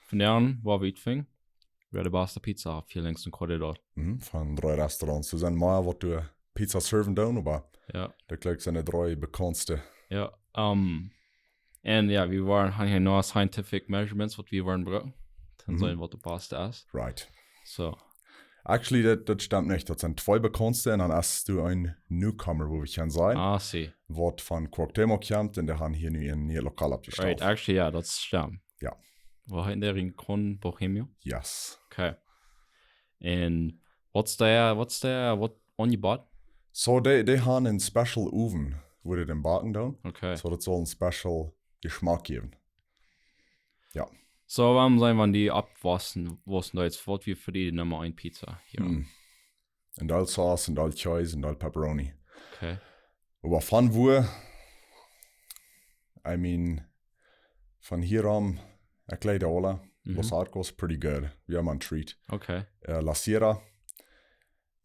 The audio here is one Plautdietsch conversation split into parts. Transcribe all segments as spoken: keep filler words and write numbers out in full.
Von doa aun, wua wie utfungen, wia de baste Pizza, hia lenjs en Corridor. Mhm, von dree Restaurants. Doa sent mea waut doa Pizza serven doonen, oba Jo. daut jlikj sent de dree bekauntste. Jo. Ähm, un jo, wie wieren, hauden hia noch scientific measurements, waut wie wieren brucken. Dan Mhm. seenen waut de baste es. Right. So. Actually, daut, daut stemt nich. Daut sent twee bekauntste un dan hast du een newcomer, wua wie kjennen seenen. Ah, see. Waut von Cuauhtémoc kjemt un dee haben hia nu een nieet Lokal Right, oppjestallt. Actually, jo, daut stemt. Jo. Wua heet dee, Rincón Bohemio? Yes. Okay. Un waut es dee, waut es dee, waut aunjebott? So, dee, dee haben een special oven, wua dee dän backen doonen. Okay. So, daut saul een special Jeschmack jäwen. Jo. So, wuarom sent, wan dee oppwossen, wossen doa, waut wia fa die de Numma eent Pizza hia? Hm. Un dan Sauce, un dan Cheese, un dan Pepperoni. Okay. Oba von wua, I mean, von hia aun, ekj jleich aula, Mhm. Los Arcos, pretty good. Wie haben een treat. Okay. Äh, La Sierra.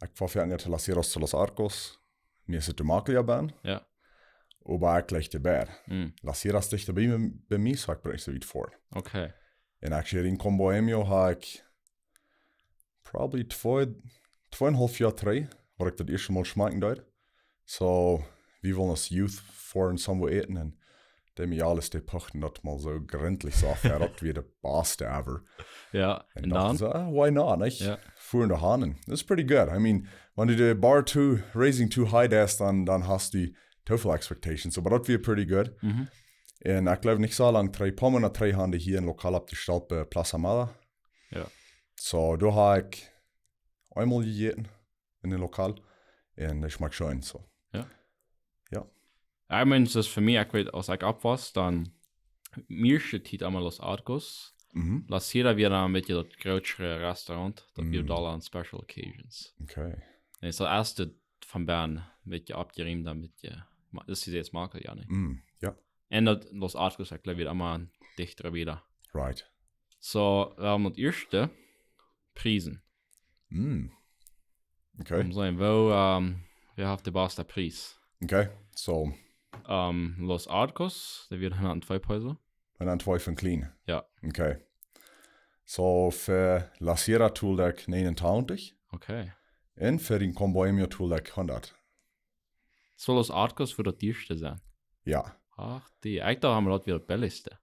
Ekj foa foaken no La Sierra to Los Arcos. Mie es et to maklich, jo. Jo. Oba ekj jleich de Bäa. Mm. La Sierra es dichta bie mie, bie mie, so ekj bruck nich soo wiet foaren. Okay. Un actually, Rincón Bohemio hab ekj probably twee, tweeunhalf Joa trigj, wua ekj daut ieeschte Mol schmakjen deed. So, wie wieren aus Youth foaren somewhere äten un dee Mejales, dee pochten daut mol soo grintlich soo, jo, daut wia de baste ever. Jo, Un un daut dan? So, ah, why not, nich? Jo. Foaren doa han. That's pretty good. I mean, wan du de bar too, raising too high deist, dan, dan hast du too väl expectations. Oba daut wia pretty good. Mhm. Un ekj jleew nich soo lang trigj, poa Moonat trigj haben dee hia een Lokal oppjestallt bie Plaza Mala. Jo. So, doa hab ekj eemol jejäten en een Lokal. Un daut schmakjt scheen, so. Jo. Jo. I mean, daut es fa mie, ekj weet, aus ekj oppwoss, dan mieeschte Tiet emma Los Arcos. Mhm. La Sierra wia dan een bät daut jratre Restaurant, daut wia Mm. doa aun special occasions. Okay. Un daut ieeschte von bie een bät oppjeriemt, dan een bät, ma-, daut es nu maklich, jo, nich? Mm, jo. Un daut Los Arcos, ekj jleew, wia emma dichta bie. Right. So, ähm, daut ieeschte, Priesen. Mm. Okay. Om seenen, woo, ähm, wäa haft de baste Pries? Okay, so. Ähm, Los Arcos, dee wia hundat twee Peso. Hundat twee von clean? Jo. Okay. So, fa La Sierra told ekj negenentachtig. Okay. Un fa Rincón Bohemio told ekj hundat. So, Los Arcos fa daut dieeschte sennen. Jo. Ach, dee, ekj docht, daut wia daut billichste.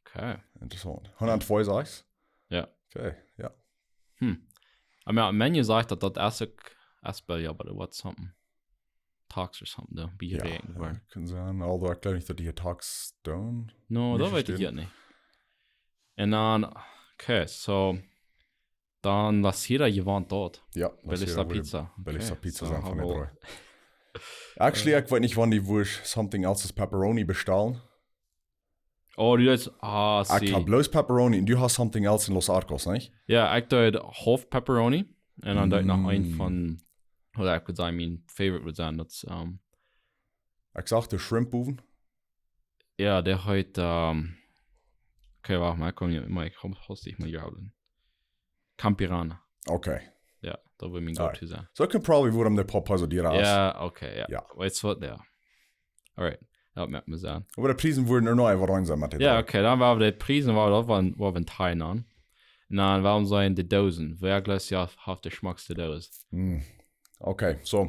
Okay. Interessaunt. Hundat twee, sajchst? Jo. Okay, jo. Hm. Oba jo, Menu sajcht daut, daut es uk, es bilja, but what's something? Tax or something, doa, bie Jo, jeräakjent jo, woaren. Kaun sennen. Although, ekj jleew nich, daut dee hia Tax doonen. No, daut weet ekj ieescht nich. Un dan, okay, so, dan La Sierra jewant doa. Jo, La Sierra wia de billichste Pizza. Okay, billichste Pizza so sennen von de dree. Actually, ekj weet nich, wan dee wudden something else as pepperoni bestalen. Oh, du hast, ah, ekj see. Hab bloos Pepperoni un du hast something else en Los Arcos, nich? Jo, ekj deed haulf Pepperoni un dan deed ekj noch een Mm. von, waut ekj wudd sajen, mien favorite wudd sennen, daut es, ähm, Ekj sach de Shrimp Oven. Jo, dee heet, ähm, okay, wacht mol, ekj komm hia, mol, ekj komm, host, ekj mol hia haben. Campirana. Okay. Jo, daut wudd mien Alright. Go-to sennen. So, ekj kaun probably, wuarom de Popeyes so dier es. Jo, okay, jo. Jo. Weetst waut, jo. Alright. Daut moakt mie sennen. Oba de Priesen wudden uk noch eefach rein sennen met de Jo, dree. Okay, dan woa wie de Priesen, woa wie daut, woa wie, woa wie en Tie aun. Un dan, wuarom sent de Doosen? Wäa jleeft, jo, haft de schmackste Doos? Mm. Okay, so,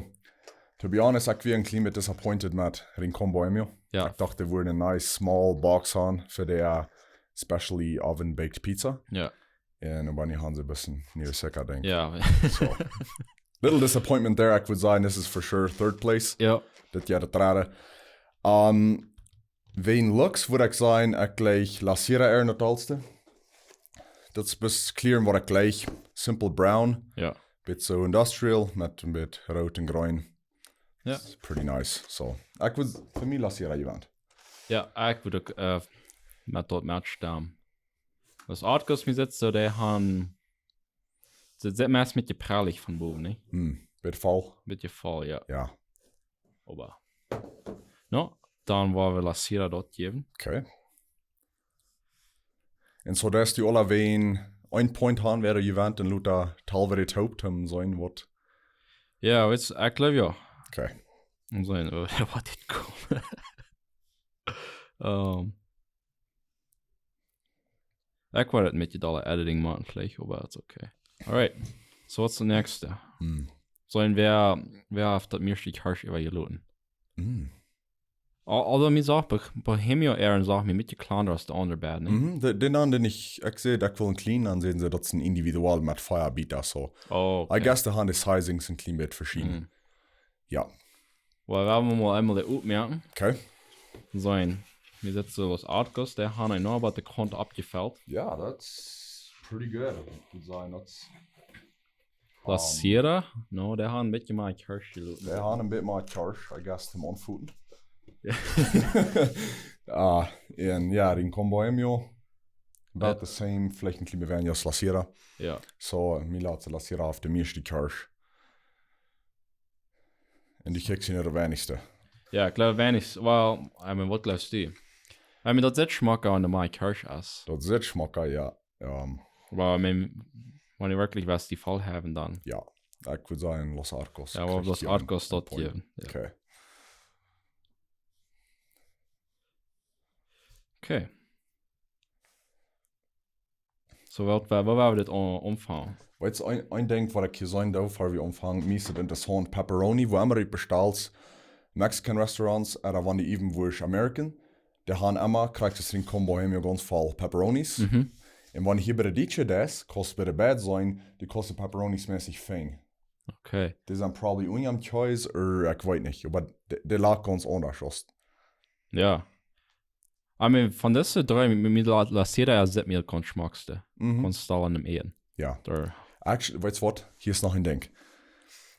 to be honest, ekj wia een kjlien bät disappointed met Rincón Bohemio. Jo. Ekj docht, dee wudden een nice small box haben fa de, uh, specially oven-baked pizza. Jo. Un oba nu haben see een bät mea secha, denkj ekj. Jo. So, little disappointment there, ekj wudd sajen, this is for sure third place. Jo. Dit Joa daut dredde. Ähm, wäajen Looks wudd ekj sajen, ekj jleich La Sierra ea daut dollste. Daut es bloos clear waut ekj jleich. Simple brown. Jo. Bit soo industrial, met een bät root un jreen. Jo. It's pretty nice. So, ekj wudd fa mie La Sierra jewant. Jo, ekj wudd uk, äh, met daut Match stemmen. Daut Arcos, mie sitt soo, dee haben, see sent meist een bät prellich von bowen, nä? Hm, bit voll. Bät voll, jo. Jo. Oba. No, dan woa wie La Sierra daut jäwen. Okay. Un so, daut es dee aula wäajen een Point haben, wäa jewant un luta Talverit hoopt, om seenen waut. Jo, weetst, ekj jleew jo. Okay. Om seenen, äh, waut dit kjemt. Ähm. Ekj woa daut met de dolle editing moaken veleicht, oba it's okay. Alright. So, what's the next? Hm. Soo, wäa, wäa haft daut mieeschte Kjarsch äwajeloten? Hm. Al-, although mie sach Bo-, Bohemio Aaron sach mie een bät kjlanda aus de aundre beid, nä? Mhm, de, dän aundren, dän ekj, ekj säd, ekj well een kjlienen, dan säden see, daut es een individual met vea Bieta, so. Oh, okay. I guess dee han de sizings een kjlien bät veschieden. Mhm. Jo. Well, wie woaren mol eemol dee opmoaken. Okay. Soo, wie setten soo waut Arcos, dee han noch waut de Kaunt aufjefelt. Jo, that's pretty good. Ekj mott sajen, daut es La Sierra? No, dee han een bät mea Kjarsch jeloten. Dee han een bät mea Kjarsch, I guess, toom aunfoten. Ah, un jo, Rincon Bohemio. About the same, veleicht een kjlien bät weinja aus La Sierra. Jo. So, mie lat see La Sierra haft de mieeschte Kjarsch. Un dee kjricht see de weinichste. Jo, ekj jleew weinichste. Well, I mean, waut jleefst du? I mean, daut sitt schmocka aun de mea Kjarsch es. Daut sitt schmocka, jo. Ehm, oba, I mean, wan du werkjlich west dee voll haben, dan. Jo, ekj wudd sajen, Los Arcos. Jo, oba kjricht Los Arcos daut point. Jo. Okay. Okay. So, waut, woo, woo woa wie dit aun-, aunfangen? Weetst, een, een Dinkj waut ekj hia seenen doo, ea wie aunfangen, mie es daut interessaunt, Pepperoni, wua emma du bestalst, Mexican Restaurants, ooda wan du even woascht American, dee han emma, kjrichst du Rincon Bohemio gaunz voll Pepperonis. Mhm. Un wan du hia bie de Dietsche deist, kaust bie de beid seenen, dee kosten Pepperonis meist nich väl. Okay. Dee sent probably unja aum Kjees, ooda ekj weet nich, oba dee, dee lat gaunz aundasch aus. Jo. I mean, von dise dree, mie, mie La, La Sierra es daut mie daut gaunz schmockste. Mhm. Gaunz stell aun däm Äten. Jo. Doa. Actually, weetst waut? Hia es noch een Dinkj.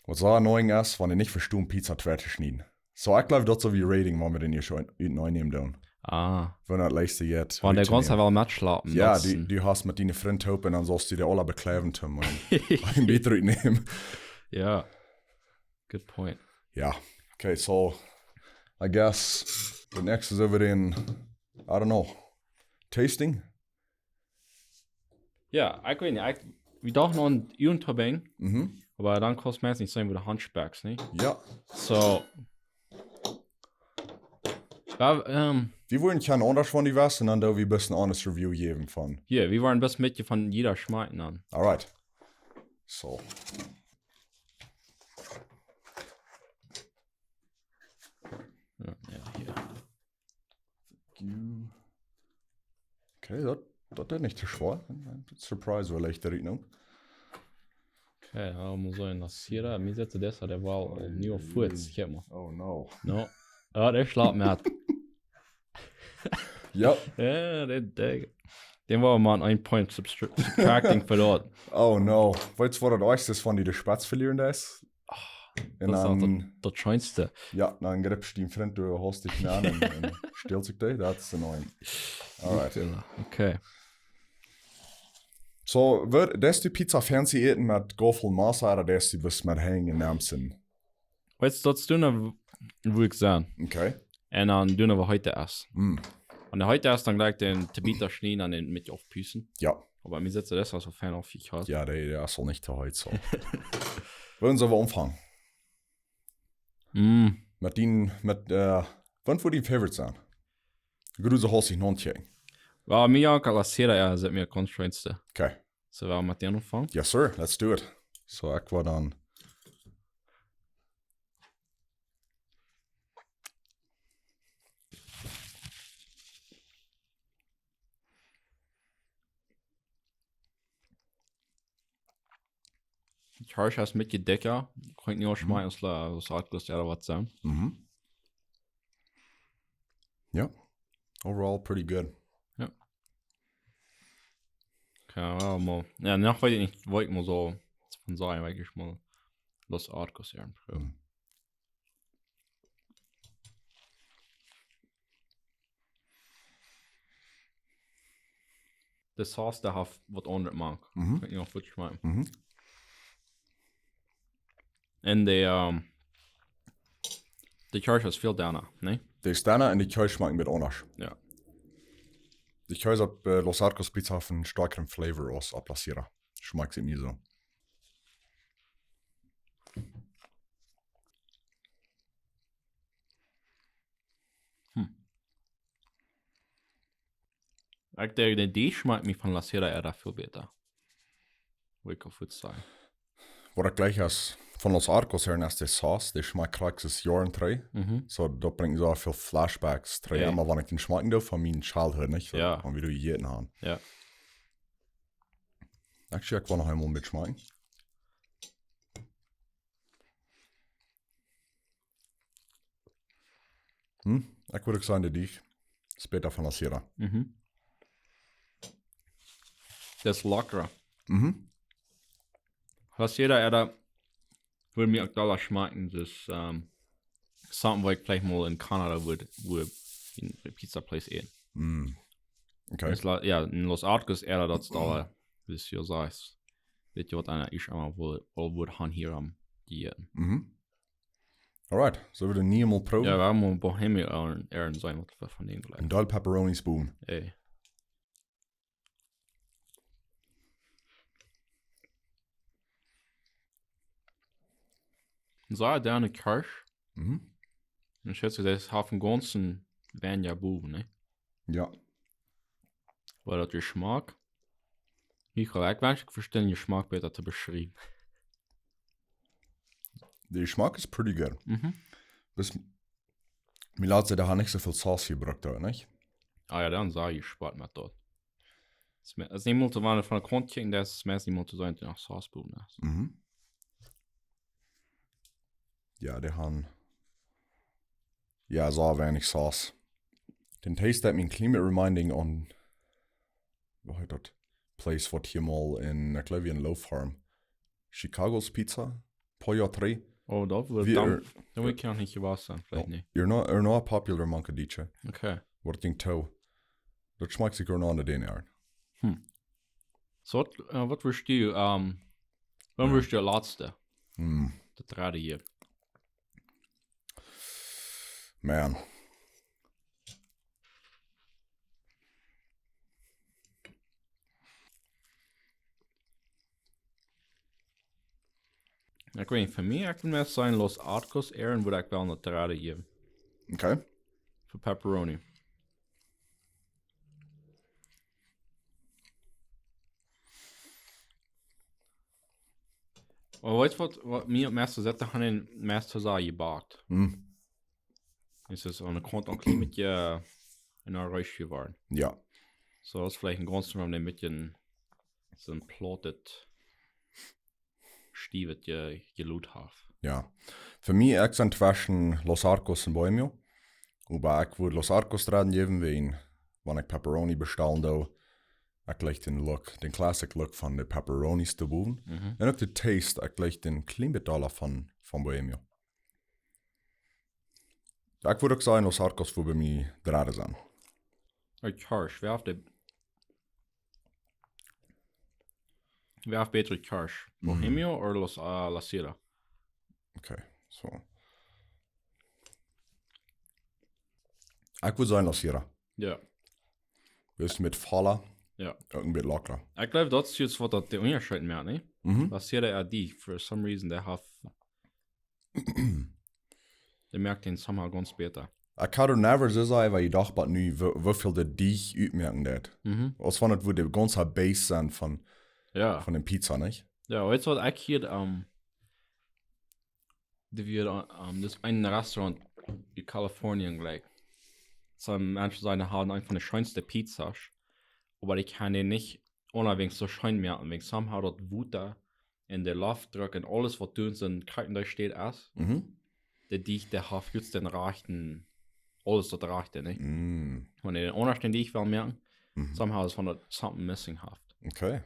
Waut soo annoying es, wan dee nich vestonen Pizza twee to schnieden. So, ekj jleew, daut es soo wie Rating, wan wie dän hia ieescht en-, en-, ennämen doonen. Ah. Wan daut leichta jeit, wan dee gaunz well metschlapen, jo, daut es du, du hast met diene Frind opp un dan sust du dee aula bekjleewen, Tim, un een bät rutnämen. Jo. Good point. Jo. Okay, so, I guess the next is over in, I don't know, tasting? Jo, ekj weet nich, ekj, wie dochten aun Uhren to brinjen, mhm, oba dan kaust meist nich seenen, woo de Hunchbacks, nä? Jo. So. Jo, ehm, wie wudden kjennen aundasch von dee weeten, un dan doo wie een bät een honest Review jäwen von. Jo, wie wudden een bät met von jieda schmakjen dan. Alright. So. Jo, jo, hia. Thank you. Okay, daut, daut es nich too schwoa. Surprise, woo leicht daut utnemt. Okay, dan mott sennen, daut hia, mie sitt daut, daut es woll een niea Fuaz, kjikj mol. Oh no. No. Jo, dee schlapt met. Jo. Jo, dee, dee, dän woa wie mol een point subtr-, subtracting fa daut. Oh no. Weetst waut daut ieeschte es, wan du de Spetz velieren deist? Ah, un daut es dan daut, daut Scheenste. Jo, dan gripst du dän Frint, du haust dee aun un, un stellst sikj dee. That's annoying. Alright. Okay. So, wua, deist du Pizza fancy äten met Gaufel un Massa, ooda deist du bloos met Henj un nemst un? Weetst, daut es dan, wua ekj sie. Okay. Un dan doonen wie Heeta es. Mm. Wan de Heeta es, dan jlikj dän Tabita schnieden un dän met aufpusten. Jo. Oba mie sitt daut, daut es aul soo fein aufjekjast. Jo, dee, dee es aul nich too heet, so. Wua sell wie aunfangen? Mm. Met dän, met, eh, waut wudd dien Favorite sennen? Gruze Hoss ich non checken. Well, mie es La Sierra, jo, sitt mie gaunz scheenste. Okay. Sell wie met dän aunfangen? Yes, sir. Let's do it. So, ekj woa dan Kjarsch es een bät dikja. Kaun nich schmakjen aus La, aus Arcos ooda waut soo. Mhm. Jo. Overall pretty good. Jo. Okay, well, mol. Jo, noch weet ekj nich, waut ekj mol soo von sajen, weet ekj mol. Los Arcos, jo. Mhm. De Sauce, dee haft waut aundret mank. Mhm. Kaun nich fuaz schmakjen. Mhm. Un de, ehm, de Kjarsch es väl denna, nä? Dee es denna un de Kjarsch schmakjt een bät aundasch. Jo. De Kjarsch opp, eh, Los Arcos Pizza haft een stoakjren Flavor aus opp La Sierra. Schmakjt sikj nich soo. Hm. Ekj denkj, de Deeg schmakjt mie von La Sierra Edda väl bäta. Wudd ekj uk sajen. Waut ekj jlikj es von Los Arcos hia es de Sauce, dee schmakjt krakjt aus Joaren trigj. Mhm. Soo, daut brinjt soo väl Flashbacks trigj. Jo. Emma wan ekj dän schmakjen doo von miene Childhood, nich? Soo, jo. Von woo wie jejäten haben. Jo. Actually, ekj well noch eemol met schmakjen. Hm, ekj wudd uk sajen, de Deeg es bäta von La Sierra. Mhm. Daut es lockra. Mhm. La Sierra Edda wudd mie uk dolla schmakjen, daut es, ähm, something waut ekj veleicht mol en Kanada wudd, wudd en Pizza Place äten. Mm. Okay. Es la-, jo, en Los Arcos Edda, daut es dolla, daut es jo sajst. Weetst waut, eena es emma woll, woll wudd han hia aum Diäten. Mhm. Alright, soo wie daut nu mol proowen? Jo, wie haben mol Bohemia äaren, äaren seenen, waut wie von dän jlikjen. En Deel Pepperonis bowen. Ey. Soo, dan de Kirsch. Mhm. Un ekj schätz, daut es haft en gaunzen Weinja bowen, nä? Jo. Oba daut Jeschmak, ekj kaun, ekj wees, ekj vestonen Jeschmak bäta to beschriewen. De Jeschmak es pretty good. Mhm. Bloos, mie lat sikj, dee haben nich soo väl Sauce jebrukt, ooda nich? Ah jo, dan saj ekj Spott met daut. Es me-, es niemols, wan du von de Kaunt kjikjst, daut es meist niemols to seenen, daut noch Sauce bowen es. Mhm. Jo, dee haben, jo, soo weinich Sauce. Dän Taste deed mie en kjlien bät reminding aun, woo heet daut? Place waut hia mol en, ekj jleew, en Low Farm. Chicago's Pizza, poa Joa trigj. Oh, daut wudd wie dan, dan wudd ekj noch nich jewast sennen, veleicht nich. You're not, you're not popular, manke D J. Okay. Waut denkjst du? Daut schmakjt sikj noch aun de Dinja. Hm. Soo, waut, äh, waut wurscht du, ähm, waut wurscht du latste? Hm. De dredde hia. Man. Ekj weet nich, fa mie, ekj wudd mea sajen, Los Arcos äaren wudd ekj wel ne dredde jäwen. Okay. Fa Pepperoni. Oba weetst waut, waut mie meist soo sett, dee haben meist soo sea jebakt. Hm. Es es aun de Kaunt en kjlien bät, äh, en Rausch jeworden. Jo. Soo, daut es veleicht en gaunzen, wuarom dee en bät soon platet, stiewet je-, jelut haft. Jo. Fa mie, ekj sie tweschen Los Arcos un Bohemio. Oba ekj wudd Los Arcos dredden jäwen, wäajen, wan ekj Pepperoni bestalen doo, ekj jlikj dän Look, dän classic Look von de Pepperonis doa bowen. Mhm. Un uk de Taste, ekj jlikj dän kjlien bät dolla von, von Bohemio. Ekj wudd uk sajen, Los Arcos wudd bie mie dredde sennen. Äh, Kirsch, wäa haft de, wäa haft bätre Kirsch? Mhm. Bohemio ooda Los, äh, La Sierra? Okay, soo. Ekj wudd sajen La Sierra. Jo. Weetst, met volla. Jo. Uk en bät lockra. Ekj jleew, daut es jrod waut daut de Unjascheet moakt, nä? Mhm. La Sierra, äh, dee, for some reason, dee haft, dee moakt dän somehow gaunz bäta. Ekj haud never soo sea jedocht, oba nu, woo-, woo väl de Deeg utmoaken deit. Mhm. Aus wan daut wudd de gaunze Base sennen von, jo, von de Pizza, nich? Jo, weetst waut, ekj hia, ähm, dee wia, ähm, daut een Restaurant en Kalifornien jlikj. Soone Menschen sajen, dee haben eent von de scheenste Pizzas, oba dee kjennen dee nich onbedinjt soo scheen moaken, wäajen somehow daut Wota un de Loftdruck un aules waut doa en Krakjt doa steit es, mhm, de Deeg, dee haft jrod dän rajchten, aules daut rajchte, nä? Mm. Wan dee dän aundasch dän Deeg well moaken, mhm, somehow es von daut something missing haft. Okay,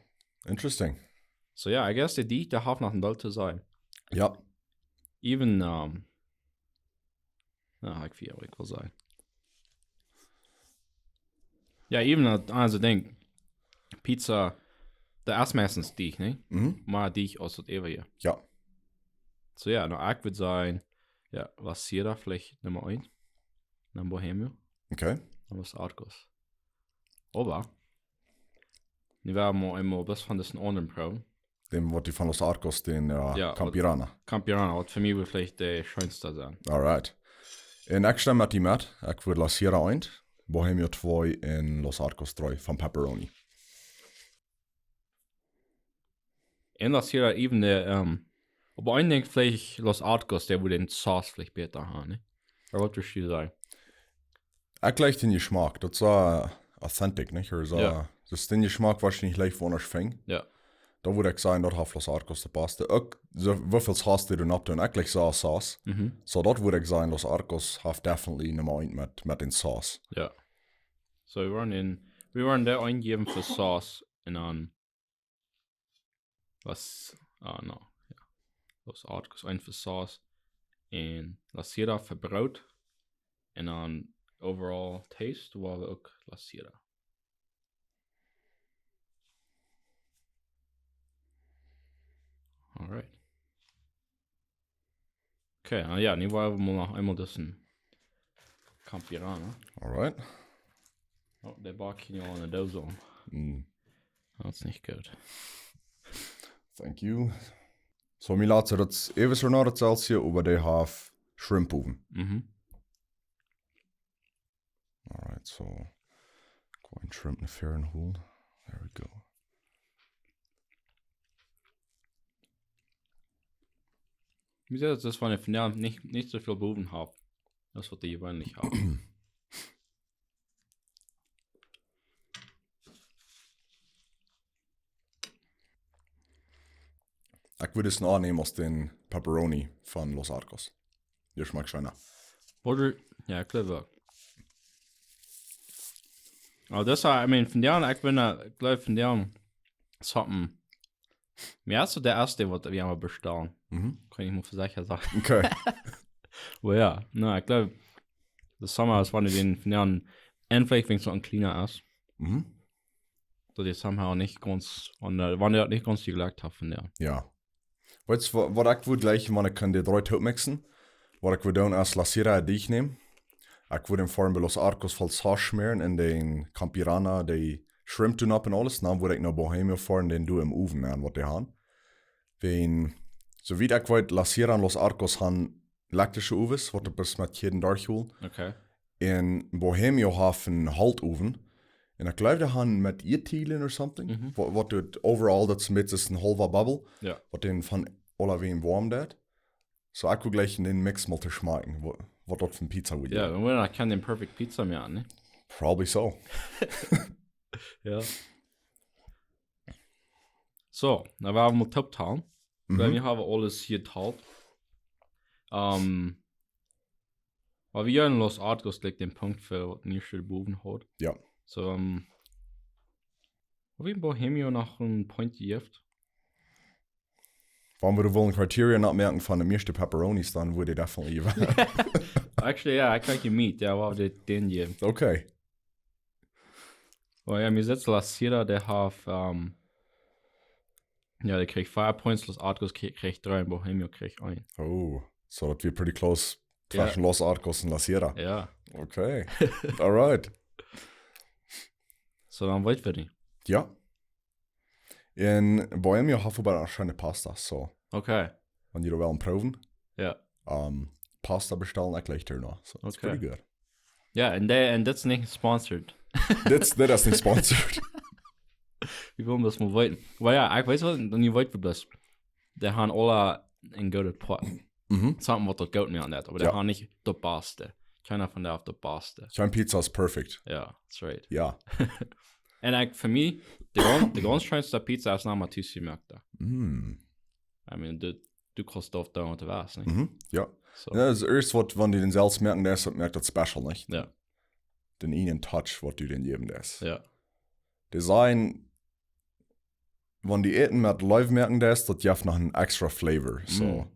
interesting. So, jo, I guess de Deeg, dee haft noch en Deel to sajen. Jo. Even, ähm, na, ekj well, ekj well sajen. Jo, even daut, aulsoo, denkj, Pizza, daut es meistens Deeg, nä? Mhm. Mea Deeg aus daut äwaje. Jo. So, jo, nu, ekj wudd sajen, jo, La Sierra veleicht Numma eent. Dan Bohemio. Okay. Dan Los Arcos. Oba, nu woa wie mol eemol waut von disen aundren proowen. Dän, waut dee von Los Arcos, dän, äh, jo, Campirana. Campirana, waut fa mie woat veleicht de scheenste sennen. Alright. Un ekj stemm met die met. Ekj wudd La Sierra eent, Bohemio twee un Los Arcos dree von Pepperoni. Un Los Sierra even de, um, opp een Dinkj veleicht Los Arcos, dee wudd de Sauce veleicht bäta haben, nä? Ooda waut wurscht du sajen? Ekj jlikj dän Jeschmack, daut es authentic, nich? Ooda soo, jo. Daut es dän Jeschmack, waut ekj nich leicht woanders finj. Jo. Daut wudd ekj sajen, daut haft Los Arcos de baste. Uk, soo, woo väl Sauce dee doa opp doonen, ekj jlikj Sauce, Sauce. Mhm. Soo, daut wudd ekj sajen, Los Arcos haft definitely Numma eent met, met dän Sauce. Jo. Soo, wie woaren dän, wie woaren dän eent jäwen fa Sauce un dan Los, ah, no, jo. Los Arcos eent fa Sauce un Los Sierra fa Broot. Un dan overall taste, woa wie uk Los Sierra. Alright. Okay, ah, jo, nu woa wie mol noch eemol disen Campirana. Alright. Oh, dee bak je nu aul enne Doos aun. Mm. Daut es nich goot. Thank you. Soo, mie lat see daut es äwent noch daut selwje, oba dee haft Shrimp Oven. Mhm. Alright, soo. Go en Shrimp no väaren holen. There we go. Wie jesajcht, daut es von de, von de nich, nich soo väl Bowen haben, aus waut dee jeweenlich haben. Ekj wudd disen aunämen aus dän Pepperoni von Los Arcos. Dee schmakjt scheena. Woat, jo, ekj jleew uk. Oba daut es, I mean, von dee, ekj sie, ekj jleew von dee, something. Mie es daut de ieeschte, waut wie emol bestalen. Mhm. Kaun ekj mol fa secha sajen. Okay. Oba jo, no, ekj jleew, daut somehow es, wan du dän von dee aun, un veleicht, wan et soo een kjliena es. Mhm. Daut dee somehow nich gaunz, wan, äh, wan dee daut nich gaunz jejlikjt haft von dee. Jo. Weetst du, wa-, waut ekj wudd jlikjen, wan ekj kaun dee dree toop mixen? Waut ekj wudd doonen es Los Sierra Deajch nämen. Ekj wudd dän foaren bie Los Arcos voll Sauce schmäaren un dän Campirana, dee Shrimp doonen opp un aules. Dan wudd ekj no Bohemio foaren, dän doo em Owen aun, waut dee haben. Wan, soo wiet ekj weet, Los Sierra un Los Arcos haben elektrische Owens, waut du bloos met Kjäden derchhoolen. Okay. Un Bohemio haft een Holtowen. Un ekj jleew, dee haben met Ieedtiegel or something. Mhm. Wa-, waut doa overall, daut es een bät een haulwa Bubble. Jo. Waut dän von aulawäajen woam deit. Soo, ekj wudd jlikjen dän Mix mol to schmakjen, wa-, waut daut fa Pizza wudd Jo, jäwen. Dan kaun ekj dän perfect Pizza moaken, nä? Probably so. Jo. Soo, dan woa wie mol toop talen. Mhm. Wiels wie haben aules hia jetalt. Ähm, oba wie haben Los Arcos jlikj dän Punkt fa waut mieeschte Bowen haft. Jo. Soo, ähm, hab wie Bohemio noch een Punkt jejäft? Wan wie wellen Criteria noch moaken von de mieeschte Pepperonis, dan wudd ekj definitely jewennen. Actually, jo, ekj jlikj je Meat, jo, woa wie dän jäwen. Okay. Oh jo, mie sett Los Sierra, dee haft, ähm, jo, dee kjrieech five points, Los Arcos kjrieech, kjrieech dree un Bohemio kjrieech een. Oh, so daut wia pretty close Jo. tweschen Los Arcos un Los Sierra. Jo. Okay. Alright. Soo, dan weet wie dee. Jo. Un Bohemio haft oba uk scheene Pasta, soo. Okay. Wan jie wellen proowen. Jo. Ähm, Pasta bestalen, ekj jlikj et noch. So, it's Okay. pretty good. Jo, un dee, un daut es nich sponsored. Dit, dit es nich sponsored. Wie wellen daut mol weeten? Oba jo, ekj weet waut, dan jie weeten waut daut es. Dee haben aule een goodet Pot. Mhm. Something waut daut goot moakt, oba dee Jo. haben nich daut baste. Kjeena von dee haft daut baste. Kjeen Pizza es perfect. Jo, that's right. Jo. Un ekj, fa mie, de gaun-, de gaunz scheenste Pizza es noch mau tus jemoakt. Mm. I mean, du, du kaust doa doonen waut du west, nä? Mhm, jo. Soo. Jo, daut es ieescht waut, wan du dän selfst moaken deist, daut moakt daut special, nich? Jo. Dän eenen Touch, waut du dän jäwen deist. Jo. Design, wan du Äten met Leew moaken deist, daut jeft noch een extra flavor, soo. Mm.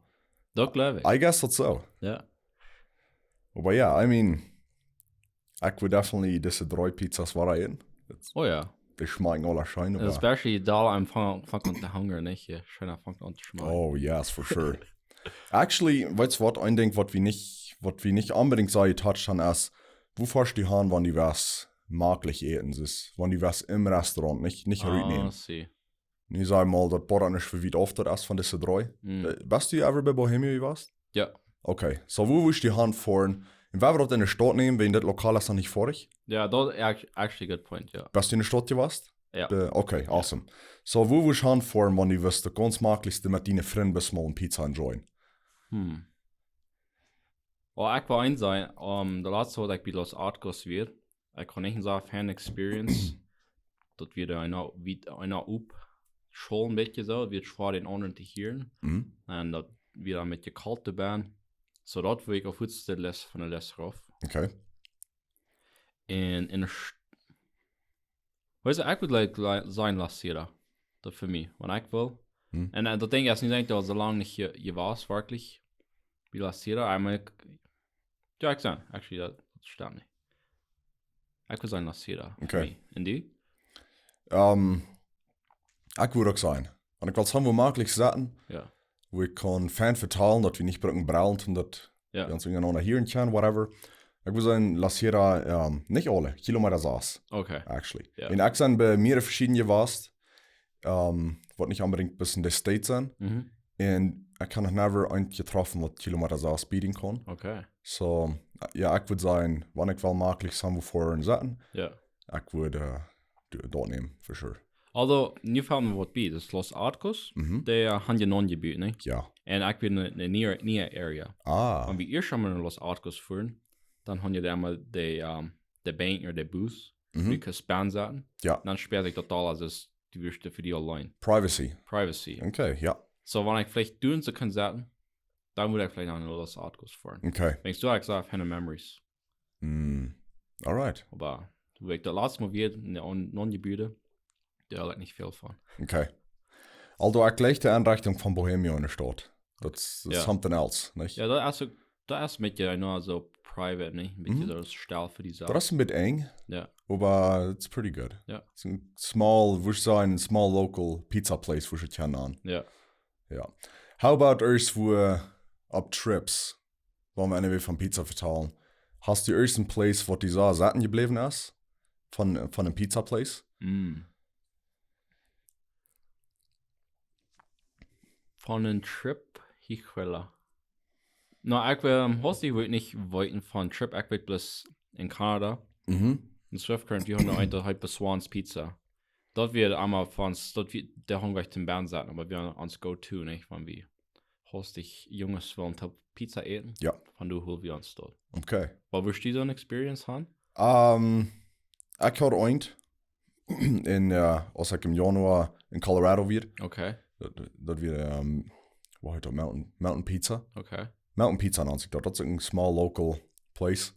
Daut jleew ekj. I guess daut soo. Jo. Oba jo, I mean, ekj wudd definitely dise dree Pizzas woaren äten. Oh jo. Dee schmakjen aule scheen, oba Especially doa aum Aunfank, Aunfank aun to hungern, nich? Jo, scheen aunfangen aun to schmakjen. Oh, yes, for sure. Actually, weetst du waut? Een Dinkj, waut wie nich, waut wie nich onbedinjt soo jetoucht haben, es, woo foascht du han, wan du west maklich äten, es, wan du west em Restaurant, nich, nich Ah, rutnämen. I see. Nu saj mol, daut Borat nich fa wiet auf daut es von dise dree. Mm. Äh, best du ever bie Bohemio jewast? Jo. Okay, soo woo wurscht du han foaren Un wua wie daut enne Staut nämen, wäajen dit Lokal es noch nich foadich. Ja, daut es act- actually a good point, ja. Best du enne Staut jewast? Ja. Äh, okay, awesome. So, wua wurscht du han foaren, wan du wurscht daut gaunz maklichste met diene Frind best mol ne Pizza enjoyen? Hm. Well, ekj well eent sajen, um, de latste waut ekj bie Los Arcos wia, ekj haud nich soone feine experience. Daut wia eene, wia eene Opschool een bät soo, wia schwoa dän aundren to hieren. Mhm. Un daut wia dan met je kalt to bennen. So daut wia ekj opp de Lest von de Lest rauf. Okay. Un enne St- Weetst du, ekj wudd like, like, sajen La Sierra. Daut fa mie, wan ekj well. Hm. Un uh, daut Dinkj es nich, ekj daut soo lang nich je, je wia, werkjlich. Bie La Sierra, I mean, ekj, jo, ekj saj, actually, daut, daut stemt nich. Ekj wudd sajen La Sierra. Fa Okay. mie. Un du? Ähm, ekj wudd uk sajen. Wan ekj well han wua maklich setten, Ja. wua ekj kaun fein vetalen, daut wie nich brucken brellen, un daut Ja. wie ons unjarenaunda hieren kjennen, whatever. Ekj wudd sajen, La Sierra, ähm, nich aule, Kilometa sas, Okay. actually. Ja. Un ekj sie bie mea veschiedne jewast, ähm, waut nich onbedinjt bloos enne States sent. Mhm. Un ekj hab noch never eent jetroffen, waut Kilometa sas bieden kaun. Okay. So, jo, ekj wudd sajen, wan ekj well maklich han wua foaren setten, Ja. ekj wudd, äh, do- daut nämen, for sure. Aulsoo, nu felt mie waut bie. Daut es Los Arcos, Mhm. dee, äh, han je noch jebuat, nä? Jo. Un ekj wia enne, enne near, near area. Ah, Wan wie ieescht mol no Los Arcos fuaren, dan han je doa mol de, ähm, de Bank ooda de Bus, Mhm. wie kjennen setten. Jo. Dan spält sikj daut aul aus es, du wurscht fa die auleen. Privacy. Privacy. Okay, jo. So, wan ekj veleicht doonen soo kaun setten, dan wudd ekj veleicht no Los Arcos fuaren. Okay. Denkjst du, ekj saj, feine memories. Mm. Alright. Oba, wua ekj daut latste Mol wia, enne aun-, aundre Bud, doa haud ekj nich väl von. Okay. Aulsoo, ekj jleich de Enrichtunk von Bohemia enne Staut. Daut es, daut es Jo. Something else, nich? Jo, daut es uk, daut es met je noch soo private, nä? Met je Mhm. soo stell fa die Sach. Daut es een bät enj, Jo, oba it's pretty good. Jo. It's a small, wudd ekj sajen, small local pizza place, wudd ekj sajen. jo. Jo. How about ieescht wua opp Trips? Wan wie anyway von Pizza vetalen. Hast du ieescht een Place, waut die soo setten jebläwen es? Von, von een Pizza Place? Mm. Von een Trip, híjole. No, ekj wudd, ähm, hastich wudd ekj nich weeten von Trip, ekj weet bloos enne Kanada. Mhm. En Swift Current, wie haben noch een, daut heet Swans Pizza. Daut wia emma von, daut wia, dee haben wie nich bennen setten, oba wia ons go-to, nä? Wan wie hastich Junges wellen Pizza äten. Jo. Von doa hol wie ons daut. Okay. Oba wurscht du soone Experience han? Ähm, ekj haud eent en, äh, aus ekj em Januar en Colorado wia. Okay, Daut, daut wia, ähm, woo heet daut? Mountain, Mountain Pizza. okay. Mountain Pizza nant sikj daut. Daut es een small local place.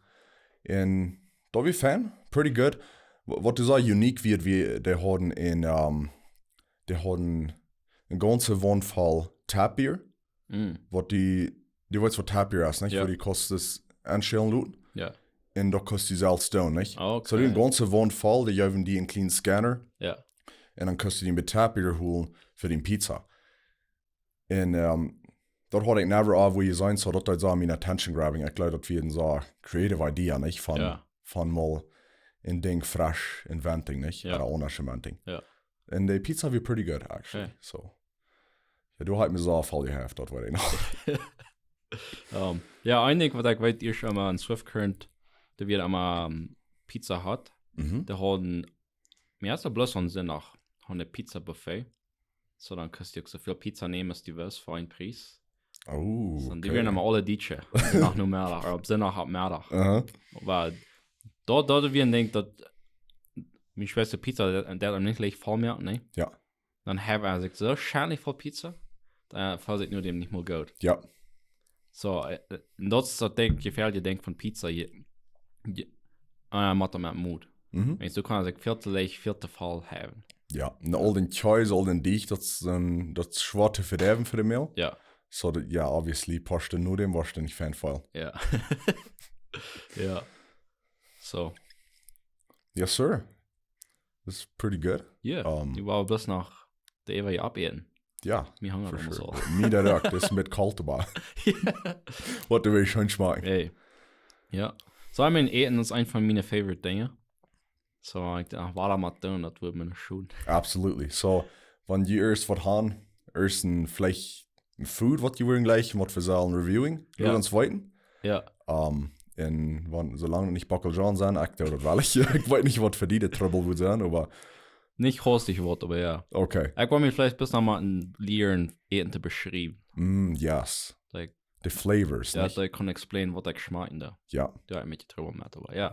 Un daut wia fein, pretty good. Wa-, waut doa soo unique wia, wia, dee hauden en, ähm, dee hauden ne gaunze Waunt voll Tap Beer. Mm. Waut die, du weetst waut Tap Beer es, nich? Jo. Wua du kaust daut aunschellen loten. Jo. Un daut kaust du selfst doonen, nich? Okay. So, dee hauden ne gaunze Waunt voll, dee jeewen die een kjlienen Scanner. Jo. Un dan kaust du dee met Tap Beer holen fa dee Pizza. Un, ähm, daut haud ekj never aul wua jeseenen, so daut deed soo mien attention grabbing. Ekj jleew daut wia een soo creative idea, nich? Von, Jo. von mol een Dinkj fresch inventing, nich? Jo. Ooda aundasch inventing. Jo. Un dee Pizza wia pretty good, actually. Okay. So. Jo, doa haud ekj mie soo väl jehaft, daut weet ekj noch. Ähm, jo, een Dinkj waut ekj weet, ieescht emma en Swift Current, doa wia emma, ähm, Pizza Hut. Mhm. Dee hauden, mie es daut bloos aun Sindach, hauden een Pizza Buffet. So, dan kaust du uk soo väl Pizza nämen aus du west fa een Pries. Oh, So, dee okay. wieren emma aule Dietsche. Opp Sindach Nomeddach, ooda opp Sindach Nomeddach. Aha. Oba daut, daut wia een Dinkj daut, mien Schwesta Pizza, dee, dee haud am nich leicht voll moaken, nä? Jo. Dan haud hee sikj soo schändlich voll Pizza, dan feelt sikj nu däm nich mea goot. Jo. So, äh, äh, daut es daut Dinkj, jefäadelje Dinkj von Pizza, je, je, äh, met däm Mood. Mhm. Wan du kaust sikj väl to leicht, väl to voll haben. Jo. Un aul dän Kjees, aul dän Deajch, daut es, ähm, daut es schwoa to vedeiwen fa de Mäl. Jo. So, daut, jo, obviously, poascht du no däm, woascht du nich fein feelen. Jo. Jo. So. Yes, sir. That's pretty good. Jo. Ähm. Dee wia bloos noch de Ewa opäten. Jo. Mie hungert For aulmost sure. Aul. Mie daut uk, daut es met Kaltba. Waut du west scheen schmakjen. Hey. Jo. So, I mean, Äten es eent von miene favorite Dinja. So, ekj docht, waut mott doonen, daut wudd mie schoon. Absolutely. So, wan jie ieescht waut han, ieescht een, veleicht een Food, waut jie wudden jlikjen, waut wie sellen reviewen, Jo. lot ons weeten. Jo. Ähm, Un wan, soo lang daut nich Bockelzhonen sent, ekj doo daut wel. Ekj weet nich waut fa die de Trubbel wudd sennen, oba Nich hastich waut, oba jo. Okay. Ekj wull mie veleicht bloos noch mol een lieren Äten to beschriewen. Mm, yes. Like, De Flavors, jo, nich? Daut ekj kaun explain waut ekj schmakjen doo. Jo. Jo, ekj mott Trubbel met, oba jo.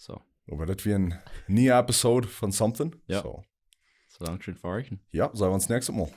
Soo. Oba daut wia eene niee Episode von Something. Jo. Soo. Soo lang scheen fa junt. Jo, seenen wie ons näakjstet Mol.